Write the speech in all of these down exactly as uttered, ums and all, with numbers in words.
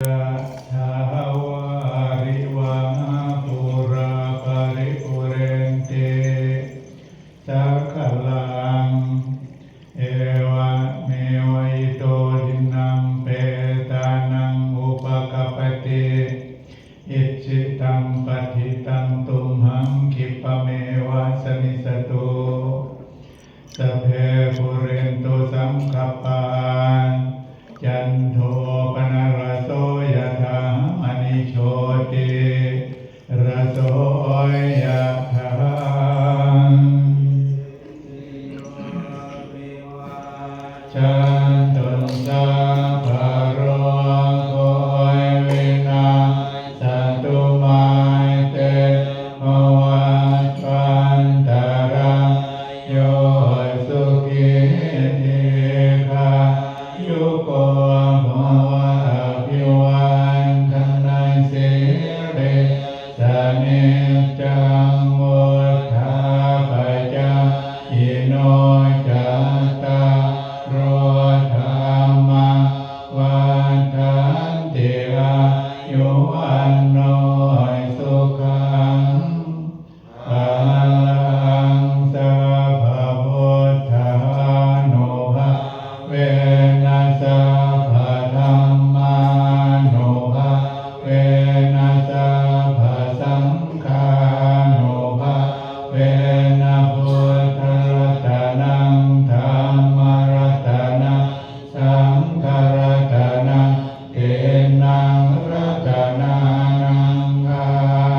Yathā vārivahā pūrā paripūrenti sāgaraṃ, evameva ito dinnaṃ petānaṃ upakappati. Icchitaṃ patthitaṃ tumhaṃ khippameva samijjhatu. Sabbe pūrentu saṅkappā, cando paṇṇaraso yathā, maṇi jotiraso yathā. Jantu sabbarogo vinassatu, mā te bhavatvantarāyo, sukhī dīghāyuko bhava. Abhivādanasīlissa niccaṃ vuḍḍhāpacāyino, cattāro dhammā vaḍḍhanti: āyu vaṇṇo sukhaṃ balaṃ. Sabbabuddhānubhāvena, sabbadhammānubhāvena, sabbasaṅghānubhāvena, buddharatanaṃ, dhammaratanaṃ, saṅgharatanaṃ, tiṇṇaṃ ratanānaṃ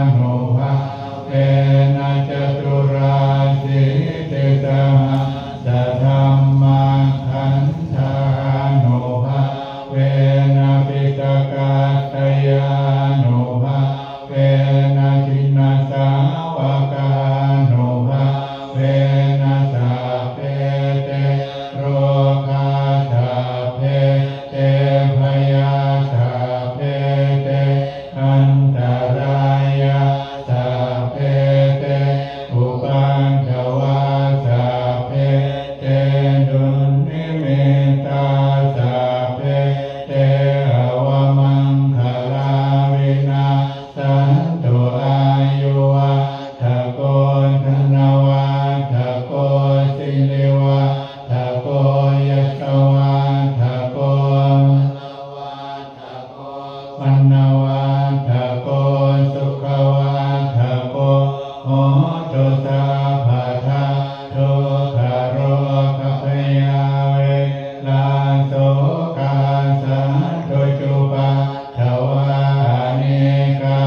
ānubhāvena, caturāsītisahassadhammakkhandhānubhāvena, piṭakattayānubhāvena, jinasāvakānubhāvena, sabbe te rogā, sabbe te bhayā, sabbe te antarāyā, sabbe te upaddavā, sabbe te dunnimittā, sabbe te avamaṅgalā vinassantu. Āyuvaḍḍhako dhanavaḍḍhako sirivaḍḍhako yasavaḍḍhako balavaḍḍhako vaṇṇavaḍḍhako sukhavaḍḍhako hotu sabbadā. Dukkharogabhayā verā sokā sattu cupaddavā, anekā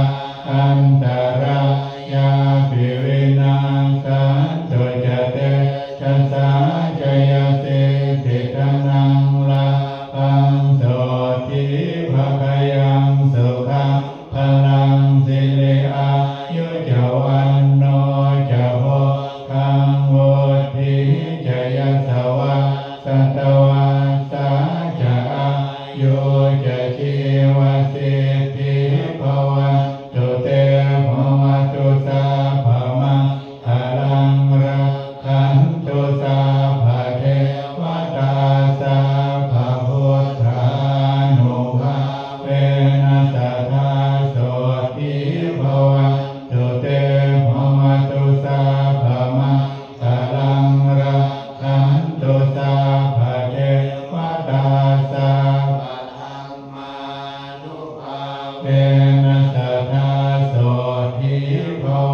antarāyāpi vinassantu ca tejasā. Jayasiddhi dhanaṃ lābhaṃ, sotthi bhāgyaṃ sukhaṃ balaṃ, siri āyu ca vaṇṇo ca bhogaṃ vuḍḍhī ca yasavā, satavassā ca āyū ca jīvasiddhī bhavantu te. Bhavatu sabbamaṅgalaṃ, rakkhantu sabbadevatā, sabbabuddhānubhāvena sadā sotthī bhavantu te. Bhavatu sabbamaṅgalaṃ, rakkhantu sabbadevatā, sabbadhammānubhāvena sadā sotthī bhavantu